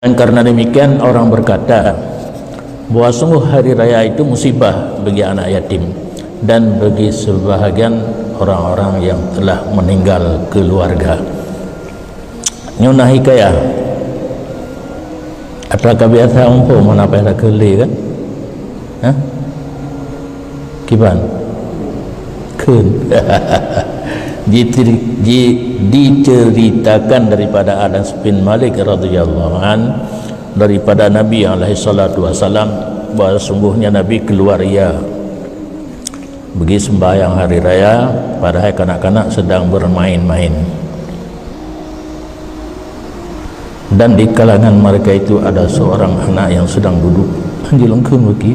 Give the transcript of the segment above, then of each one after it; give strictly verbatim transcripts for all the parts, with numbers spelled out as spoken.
Dan karena demikian orang berkata bahwa sungguh hari raya itu musibah bagi anak yatim dan bagi sebahagian orang-orang yang telah meninggal keluarga. Nyoe na hikayah. Atra ka biasa muphom hana payah takheun lé kan? Hah? Kiban? Kheun. Jiteri-, ji-, diceritakan daripada Anas bin Malik radhiyallahu an, daripada Nabi alaihi salatu wasalam, bahwa sungguhnya Nabi keluar ia bagi sembahyang hari raya, padahai kanak-kanak sedang bermain-main. Dan di kalangan mereka itu ada seorang anak yang sedang duduk. Anjing lengkeng bagi.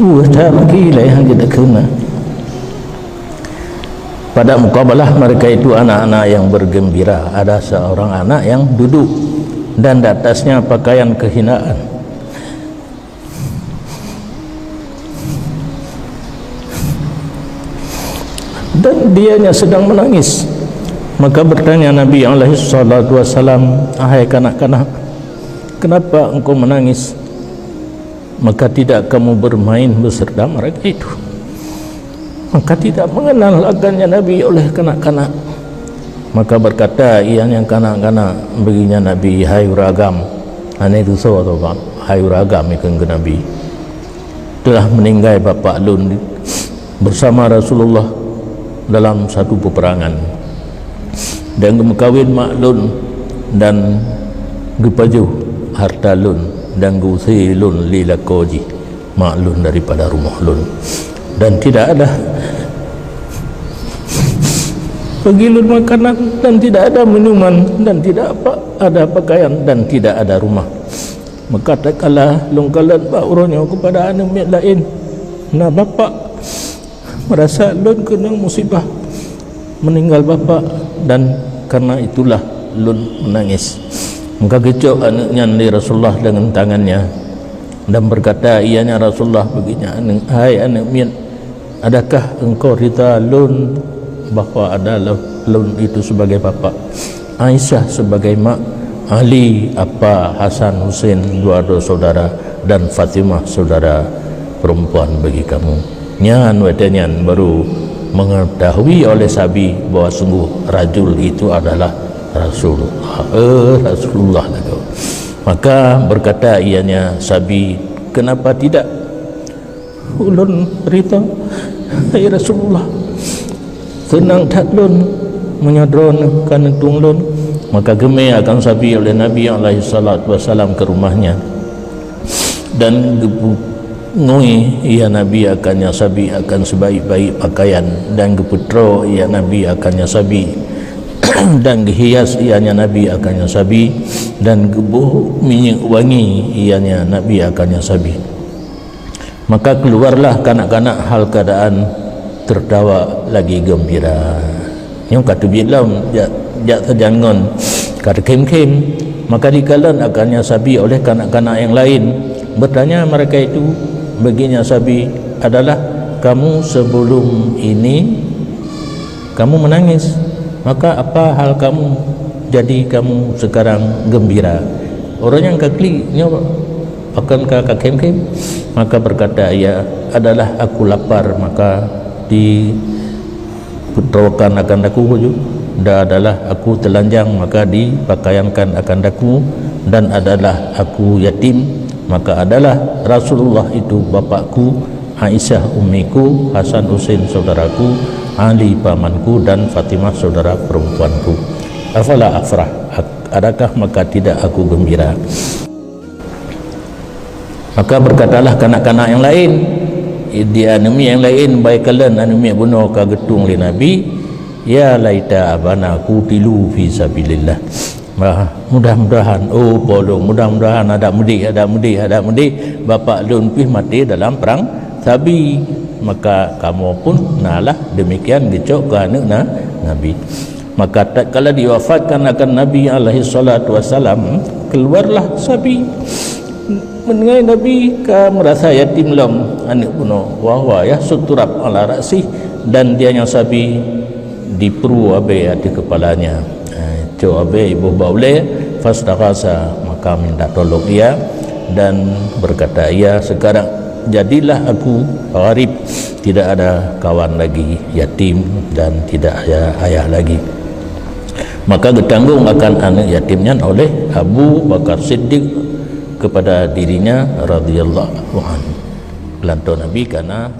Uh, tak bagi lah yang tidak kena. Pada mukabalah mereka itu anak-anak yang bergembira, ada seorang anak yang duduk dan di atasnya pakaian kehinaan. Dan dianya sedang menangis. Maka bertanya Nabi alaihi salatu wasalam, "Hai kanak-kanak, kenapa engkau menangis?" Maka tidak kamu bermain beserta mereka itu. Maka tidak mengenal akannya Nabi oleh kanak-kanak. Maka berkata ianya kanak-kanak baginya Nabi, "Hai ureueng agam, aneuëk tusoe atau bang, hai ureueng agam," ikheun keu Nabi, "telah meninggai bapak lôn bersama Rasulullah dalam satu peperangan, dan geumeukawen mak lôn dan geupajoh harta lôn dan geuuse lôn lé lakoe jih mak lôn daripada rumoh lôn, dan tidak ada bagi lôn makanan, dan tidak ada minuman, dan tidak apa, ada pakaian, dan tidak ada rumah. Maka tatkala lôn kalon bak uroe nyoe keupada aneuëk miet laén, na bapak, merasa lôn keunong musibah, meninggal bapak, dan karena itulah lôn menangis." Maka geucok aneuëk nyan lé Rasulullah dengan tangannya, dan berkata ianya Rasulullah baginya, "Aneuëk, hai aneuëk miet, adakah engkau rida lôn bahwa ada lôn itu sebagai bapak, Aisyah sebagai mak, Ali apa, Hasan, Husein dua-dua saudara, dan Fatimah saudara perempuan bagi kamu?" Nyan watée nyan baru mengetahui oleh sabi bahwa sungguh rajul itu adalah Rasulullah. Eh, Rasulullah lagoe. Maka berkata ianya sabi, "Kenapa tidak?" "Ulôn rida, hai Rasulullah. Seunang that lôn meunyoe droeneuh ka neutueng lôn." Maka geumé akan sabi oleh Nabi alaihi salatu wasalam keu rumahnya, dan geupungui ia Nabi akannya sabi akan sebaik-baik pakaian, dan geupeutroe ia Nabi akannya sabi, dan geuhias ianya Nabi akannya sabi, dan geuboh minyeuk wangi ianya Nabi akannya sabi. Maka keluarlah kanak-kanak hal keadaan tertawa lagi gembira. Nyoe ka teubiet lom jak, jak sajan ngon ka teukhém-khém. Maka dikalon akannya sabi oleh kanak-kanak yang lain. Bertanya mereka itu baginya sabi adalah, "Kamu sebelum ini kamu menangis, maka apa hal kamu jadi kamu sekarang gembira?" Orang yang ka klik nyoe akan ka, ka khém-khém, maka berkata ia, "Adalah aku lapar, maka dipeutroekan akan daku baju, dan adalah aku telanjang, maka dipakaiankan akan daku, dan adalah aku yatim, maka adalah Rasulullah itu bapakku, Aisyah ummiku, Hasan Husein saudaraku, Ali pamanku, dan Fatimah saudara perempuanku. Afala afrah, adakah maka tidak aku gembira?" Maka berkatalah kanak-kanak yang lain, di aneuëk miet yang lain, bai kalon aneuëk miet bunoe ka geutueng lé Nabi, "Ya laita abana qutilu fi sabilillah." Bah, mudah-mudahan, oh po lôn, mudah-mudahan adak meudeh, adak meudeh, adak meudeh, bapak lôn pih maté dalam perang sabi. Maka kamoe pun nalah demikian geucok keu aneuëk na, Nabi. Maka tatkala diwafatkan akan Nabi alaihi salatu wasalam, keluarlah sabi. Meunyoe Nabi ka merasa yatim lom aneuëk bunoe, wa huwa yahussu turab ala ra'sih, dan dia nyang sabi Diperu abée ateueh kepalanya. Eh, cok abée iboh bak ulée, fastaghasa, maka minta tolong ia, dan berkata ia, "Sekarang jadilah aku gharib, tidak ada kawan lagi, yatim, dan tidak ada ayah lagi." Maka geutanggong akan aneuk yatim nyan oleh Abu Bakar Siddiq kepada dirinya radhiyallahu anhu. Lanto Nabi kana